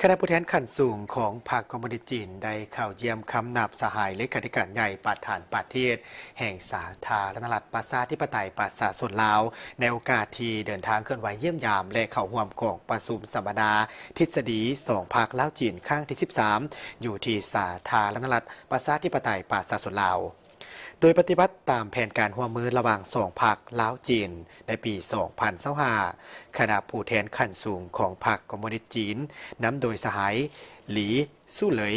ຄະນະຜູ້ແທນຂັ້ນສູງຂອງພັກຄອມມູນິດຈີນ ໄດ້ເຂົ້າຢ້ຽມຄຳນັບສະຫາຍເລຂາທິການໃຫຍ່ປະທານປະເທດແຫ່ງສາທາລະນະລັດ ປະຊາທິປະໄຕ ປະຊາຊົນລາວ ໃນໂອກາດທີ່ເດີນທາງເຄື່ອນໄຫວຢ້ຽມຢາມ ແລະ ເຂົ້າຮ່ວມກອງປະຊຸມສຳມະນາທິດສະດີສອງພັກລາວ-ຈີນ ຄັ້ງທີສິບສາມ ຢູ່ທີ່ສາທາລະນະລັດ ປະຊາທິປະໄຕ ປະຊາຊົນລາວ. ໂດຍປະຕິບັດຕາມແຜນການຮ່ວມມືລະຫວ່າງສອງພັກລາວ-ຈີນ ໃນປີສອງພັນຊາວຫ້າ ຄະນະຜູ້ແທນຂັ້ນສູງຂອງພັກຄອມມູນິດຈີນ ນຳໂດຍສະຫາຍ ຫຼີ ຊູເລີຍ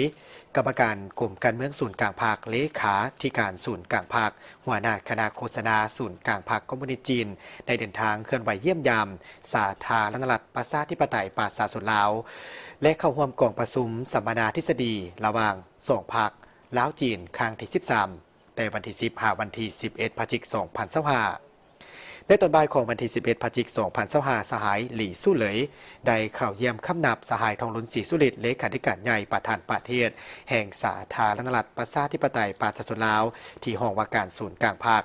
ກຳມະການກົມການເມືອງສູນກາງພັກ, ເລຂາທິການສູນກາງພັກ, ຫົວໜ້າຄະນະໂຄສະນາສູນກາງພັກຄອມມູນິດຈີນ ໄດ້ເດີນທາງເຄື່ອນໄຫວຢ້ຽມຢາມສາທາລະນະລັດ ປະຊາທິປະໄຕ ປະຊາຊົນລາວ ແລະ ເຂົ້າຮ່ວມກອງປະຊຸມສຳມະນາທິດສະດີລະຫວ່າງສອງພັກ ລາວ-ຈີນ ຄັ້ງທີສິບສາມ ແຕ່ວັນທີສິບ ຫາວັນທີສິບເອັດ ພະຈິກ ສອງພັນຊາວຫ້າ. ໃນຕອນບ່າຍຂອງວັນທີສິບເອັດ ພະຈິກ ສອງພັນຊາວຫ້າ ສະຫາຍ ຫຼີ ຊູເລີຍ ໄດ້ເຂົ້າຢ້ຽມຄຳນັບສະຫາຍ ທອງລຸນ ສີສຸລິດ ເລຂາທິການໃຫຍ່ປະທານປະເທດແຫ່ງສາທາລະນະລັດ ປະຊາທິປະໄຕ ປະຊາຊົນລາວ ທີ່ຫ້ອງວ່າການສູນກາງພັກ.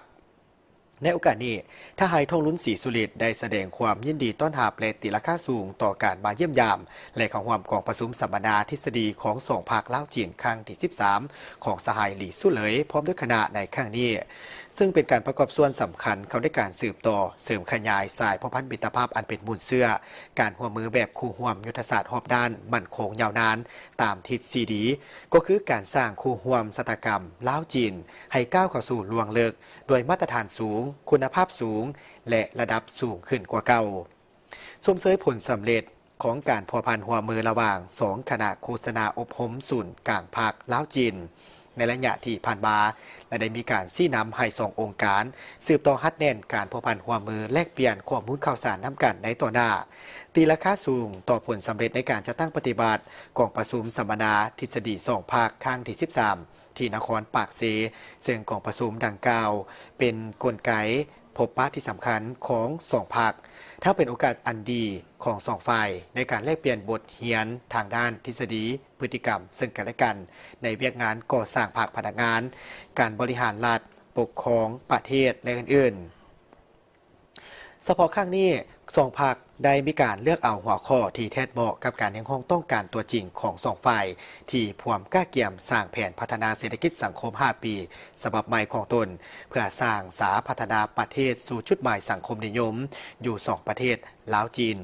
ໃນໂອກາດນີ້, ທະຫາຍ ທອງລຸນ ສີສຸລິດ ໄດ້ສະແດງຄວາມຍິນດີຕ້ອນຮັບ ແລະ ຕີລາຄາສູງຕໍ່ການມາຢ້ຽມຢາມ ແລະ ເຂົ້າຮ່ວມກອງປະຊຸມສຳມະນາທິດສະດີຂອງສອງພັກລາວ-ຈີນ ຄັ້ງທີສິບສາມ ຂອງສະຫາຍ ຫຼີ ຊູເລີຍ ພ້ອມດ້ວຍຄະນະໃນຄັ້ງນີ້, ເຊິ່ງເປັນການປະກອບສ່ວນສຳຄັນເຂົ້າໃນການສືບຕໍ່ເສີມຂະຫຍາຍສາຍພົວພັນມິດຕະພາບອັນເປັນມູນເຊື້ອ, ການຮ່ວມມືແບບຄູ່ຮ່ວມຍຸດທະສາດຮອບດ້ານໝັ້ນຄົງຍາວນານ ຕາມທິດສີ່ດີ ກໍຄືການສ້າງຄູ່ຮ່ວມຊະຕາກຳລາວ-ຈີນ ໃຫ້ກ້າວເຂົ້າສູ່ລວງເລິກ ດ້ວຍມາດຕະຖານສູງ, ຄຸນນະພາບສູງ ແລະ ລະດັບສູງຂຶ້ນກວ່າເກົ່າ. ຊົມເຊີຍຜົນສຳເລັດຂອງການພົວພັນຮ່ວມມືລະຫວ່າງສອງຄະນະໂຄສະນາອົບຮົມສູນກາງພັກລາວ-ຈີນ ໃນໄລຍະທີ່ຜ່ານມາ ແລະ ໄດ້ມີການຊີ້ນຳໃຫ້ສອງອົງການສືບຕໍ່ຮັດແໜ້ນການພົວພັນຮ່ວມມື ແລກປ່ຽນຂໍ້ມູນຂ່າວສານນຳກັນໃນຕໍ່ໜ້າ, ຕີລາຄາສູງຕໍ່ຜົນສຳເລັດໃນການຈັດຕັ້ງປະຕິບັດກອງປະຊຸມສຳມະນາທິດສະດີສອງພັກຄັ້ງທີສິບສາມ ທີ່ນະຄອນປາກເຊ, ເຊິ່ງກອງປະຊຸມດັ່ງກ່າວເປັນກົນໄກພົບປະທີ່ສຳຄັນຂອງສອງພັກ, ທັງເປັນໂອກາດອັນດີຂອງສອງຝ່າຍໃນການແລກປ່ຽນບົດຮຽນທາງດ້ານທິດສະດີ, ພຶດຕິກຳເຊິ່ງກັນແລະກັນ ໃນວຽກງານກໍ່ສ້າງພັກ, ພະນັກງານ, ການບໍລິຫານລັດ, ປົກຄອງປະເທດ ແລະ ອື່ນໆ. ສະເພາະຄັ້ງນີ້, ສອງພັກໄດ້ມີການເລືອກເອົາຫົວຂໍ້ທີ່ແທດເໝາະກັບການຮຽກຮ້ອງຕ້ອງການຕົວຈິງຂອງສອງຝ່າຍ ທີ່ພວມກະກຽມສ້າງແຜນພັດທະນາເສດຖະກິດສັງຄົມຫ້າປີ ສະບັບໃໝ່ຂອງຕົນ ເພື່ອສ້າງສາພັດທະນາປະເທດສູ່ຈຸດໝາຍສັງຄົມນິຍົມຢູ່ສອງປະເທດລາວ-ຈີນ.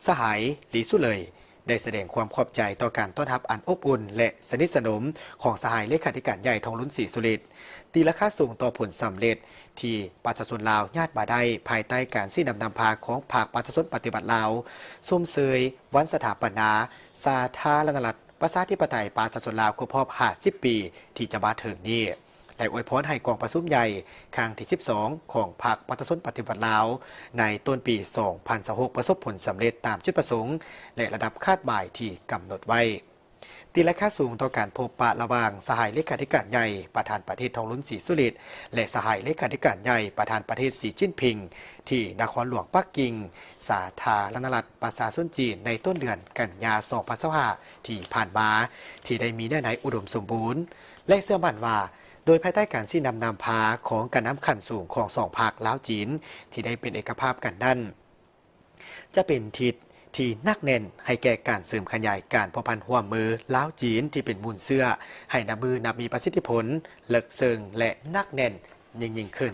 ສະຫາຍ ຫຼີ ຊູເລີຍ ໄດ້ສະແດງຄວາມຂອບໃຈຕໍ່ການຕ້ອນຮັບອັນອົບອຸ່ນ ແລະ ສະໜິດສະໜົມຂອງສະຫາຍເລຂາທິການໃຫຍ່ ທອງລຸນ ສີສຸລິດ, ຕີລາຄາສູງຕໍ່ຜົນສຳເລັດທີ່ປະຊາຊົນລາວຍາດມາໄດ້ ພາຍໃຕ້ການຊີ້ນຳນຳພາຂອງພັກປະຊາຊົນປະຕິວັດລາວ, ຊົມເຊີຍວັນສະຖາປະນາສາທາລະນະລັດ ປະຊາທິປະໄຕປະຊາຊົນລາວຄົບຮອບຫ້າສິບປີທີ່ຈະມາເຖິງນີ້ ແລະ ອວຍພອນໃຫ້ກອງປະຊຸມໃຫຍ່ຄັ້ງທີສິບສອງຂອງພັກປະຊາຊົນປະຕິວັດລາວ ໃນຕົ້ນປີສອງພັນຊາວຫົກ ປະສົບຜົນສຳເລັດຕາມຈຸດປະສົງ ແລະ ລະດັບຄາດໝາຍທີ່ກຳນົດໄວ້. ຕີລາຄາສູງຕໍ່ການພົບປະລະຫວ່າງສະຫາຍເລຂາທິການໃຫຍ່ປະທານປະເທດ ທອງລຸນ ສີສຸລິດ ແລະ ສະຫາຍເລຂາທິການໃຫຍ່ປະທານປະເທດ ສີຈິ້ນຜິງ ທີ່ນະຄອນຫຼວງປັກກິ່ງ ສາທາລະນະລັດປະຊາຊົນຈີນ ໃນຕົ້ນເດືອນກັນຍາ ສອງພັນຊາວຫ້າ ທີ່ຜ່ານມາ ທີ່ໄດ້ມີເນື້ອໃນອຸດົມສົມບູນ ແລະ ເຊື່ອໝັ້ນວ່າ ໂດຍພາຍໃຕ້ການຊີ້ນຳນຳພາຂອງການນຳຂັ້ນສູງຂອງສອງພັກລາວ-ຈີນ ທີ່ໄດ້ເປັນເອກະພາບກັນນັ້ນ ຈະເປັນທິດທີ່ໜັກແໜ້ນໃຫ້ແກ່ການເສີມຂະຫຍາຍການພົວພັນຮ່ວມມືລາວ-ຈີນ ທີ່ເປັນມູນເຊື້ອ ໃຫ້ນັບມື້ນັບມີປະສິດທິຜົນ, ເລິກເຊິ່ງ ແລະ ໜັກແໜ້ນຍິ່ງໆຂຶ້ນ.